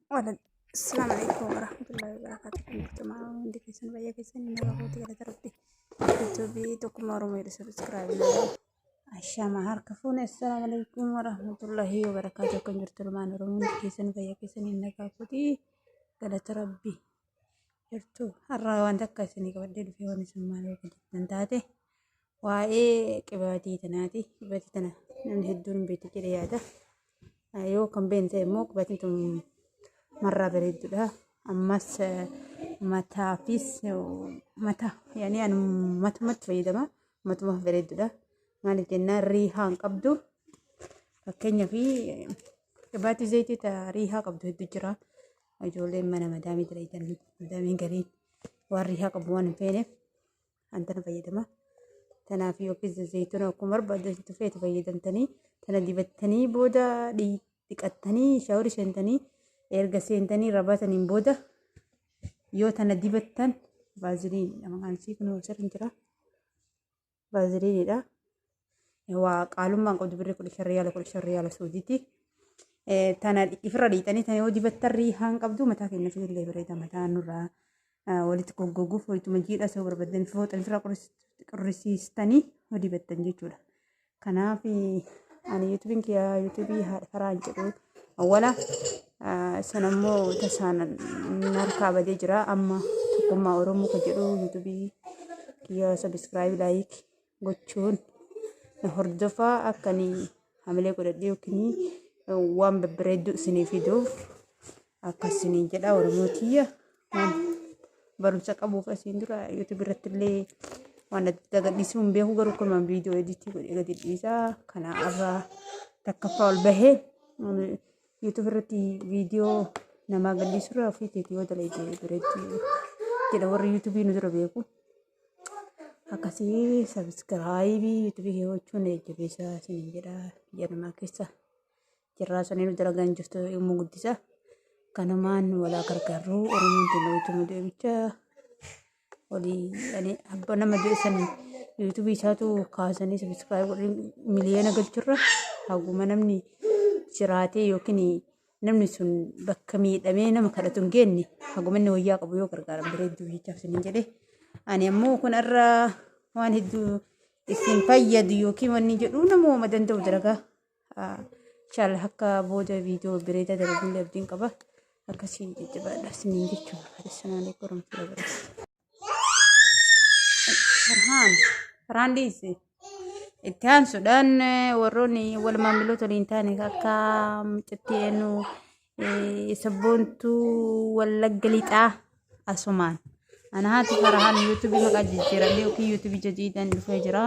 Assalamu alaikum warahmatullahi wabarakatuh. Jirtumaa hundi keessan fayyaa keessan nagaa kooti galata rabbi. Yuutuubii tokkummaa Oromoo jedhu sabiskiraayib naa. Ashama harka fuune assalamu alaikum warahmatullahi wabarakatuh. Akkam jirtu ilmaan Oromoo hundi keessan fayyaa keessan nagaa kooti galata rabbi. Jirtu har'a wanta akka isinii qabadhee dhufee waan isin maal yoo jettan taate waa'ee qibaatii tanaati. Qibaatii tana namni hedduun hin beektu jedhee yaada. Yoo kan beekne ta'e immoo qibaatiin tun marraa bareedduudha. Ammas mataafis mata yaani ani matumatti fayyadama. Matumaaf bareedduudha. Maaliif jennaan riihaa hin qabdu. Fakkeenyaaf qibaatii zayitii ta riihaa qabdu hedduu jira. Ijoolleen mana madaamii dalagan madaamiin gariin waan riihaa qabu waan hin feeneef an tana fayyadama. Tanaaf yookiis zayituuna akkuma barbaaddan feete fayyadamtanii tana dibattanii booda dhiqattanii shaaworii seentanii erga seentanii irraa baataniin booda yoo tana dibattan vaaziliinidha maqaan isii kun asirra hin jira. Vaaziliinidha. Waa qaalummaan qabdu birrii 15 riyaala 15 riyaala suudiiti. Tana ifirra dhiixanii tana yoo dibattan riihaan qabdu mataa keenya illee bareeda mataa nurraa walitti goggoguuf walittuma jiidha osoo barbaaddan fooxan ifirra qorrisiistanii yoo dibattan jechuudha. Kanaaf ani yuutuubiin kiyya yuutuubii haadha faraan jedhu awwala sana immoo tasaan harkaa badee jira amma tokkummaa Oromoo kan jedhu yuutuubii kiyya sabiskiraayib laayik gochuun na hordofaa akka ani hamilee godhadhee yookiin waan babbareedduu isinii fiduuf akka isiniin jedha Oromoo tiyya waan barumsa qabuuf asiin dura YouTube irratti illee waan adda addaa gadhiisuu hin beeku garuu kunumaan viidiyoo editii godhee gadi dhiisaa kana irraa takkaffaa ol bahee YouTube irratti viidiyoo namaa gadhiisuu irraa ofii keetii yoo dalagde bareedduu jedha warri YouTube nu dura beeku. Akkasii sabiskiraayibii YouTube kee gochuun jajjabeessaa isiniin jedha biyya namaa keessa. Jirraa sanii nu dalagaan jirtu ilmoo guddisa. Kanumaan walaa gargaarru Oromoon keenya wajjin deebicha walii ani abba nama du'e san yuutuubii isaatu kaasanii sabiskiraayib godhanii miliyoona galchurra haguma namni jiraatee yookiin namni sun bakka miidhamee nama kadhatu hin geenne haguma inni wayyaa qabu yoo gargaaran bareedduu jechaaf isiniin jedhe. Ani ammoo kun irra waan hedduu isin fayyadu yookiin wanni jedhu nama danda'u dalagaa. Inshallah akka booda viidiyoo bareedaa dalagullee abdiin qaba. Akkasii jajjabaadha isiniin jechuudha. Assalamu alaikum warahmatullahi wabarakatuh. Farhaan Farhaan dhiisi. Itti aansuudhaan warroonni wal maamiloota waliin ta'an akka mucattii eenyu sabboontuu wallagga lixaa asumaan. Ana haati Farhaan yuutuubii maqaa jijjiiradhee yookiin yuutuubii jadiidhaan dhufee jira.